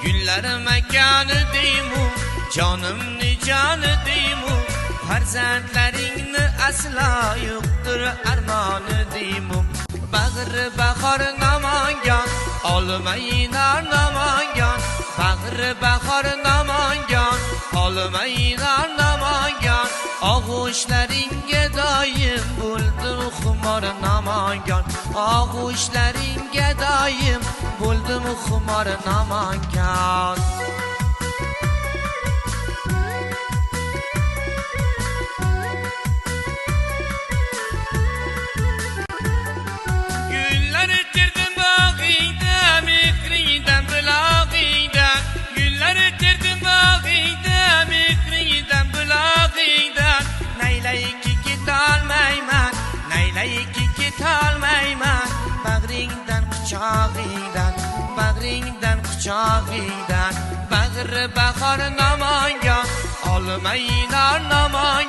Gullar makoni deymu, jonimni joni deymu, farzandlaringni aslo yo'qdir armoni deymu. Bag'ri bahor Namangan, olmaylar Namangan, bag'ri bahor Namangan, olmaylar Namangan. Og'ushlaringga doim bo'ldim xumor Namangan, og'ushlaringga doim bo'ldim xumor Namangan. Gullar terdim bog'ingda, mehringdan bulog'ingda. Gullar terdim bog'ingda, mehringdan bulog'ingda. Naylayki ketolmayman, naylayki ketolmayman, bag'ringdan quchog'ingdan, bag'ringdan quchog'ingdan. Bag'ri bahor Namangan, olmaylar Namangan.